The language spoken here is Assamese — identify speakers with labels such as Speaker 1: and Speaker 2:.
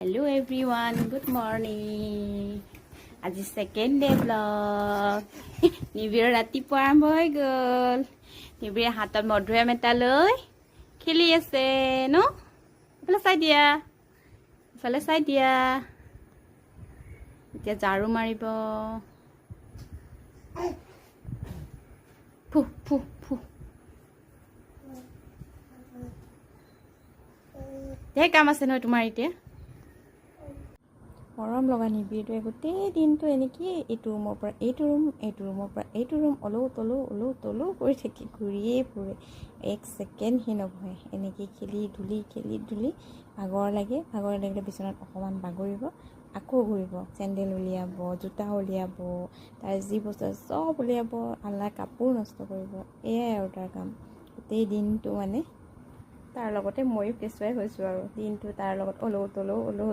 Speaker 1: Hello' everyone, good morning. আজি ছেকেণ্ড ডে ব্লগ। নিবিৰৰ ৰাতিপুৱা আৰম্ভ হৈ গ'ল। নিবিৰে হাতত মধুৰিআম এটা লৈ খেলি আছে ন? ইফালে চাই দিয়া, ইফালে চাই দিয়া। এতিয়া ঝাৰু মাৰিব। ফু ফু ফু। ধেৰ কাম আছে নহয় তোমাৰ এতিয়া। মৰম লগা নিবিড়টোৱে গোটেই দিনটো এনেকেই এইটো ৰুমৰ পৰা এইটো ৰুম, এইটো ৰুমৰ পৰা এইটো ৰুম, অলৌ তলৌ অলৌ তলৌ কৰি থাকি ঘূৰিয়েই ফুৰে। এক ছেকেণ্ড সি নবহে। এনেকেই খেলি ধূলি খেলি ধূলি ভাগৰ লাগে। ভাগৰ লাগিলে বিচনাত অকণমান বাগৰিব, আকৌ ঘূৰিব। চেণ্ডেল উলিয়াব, জোতা উলিয়াব, তাৰ যি বস্তু আছে চব উলিয়াব, আলনা কাপোৰ নষ্ট কৰিব। এয়াই আৰু তাৰ কাম গোটেই দিনটো। মানে তাৰ লগতে ময়ো কেঁচুৱাই হৈছোঁ আৰু দিনটো তাৰ লগত অলৌ তলৌ অলৌ।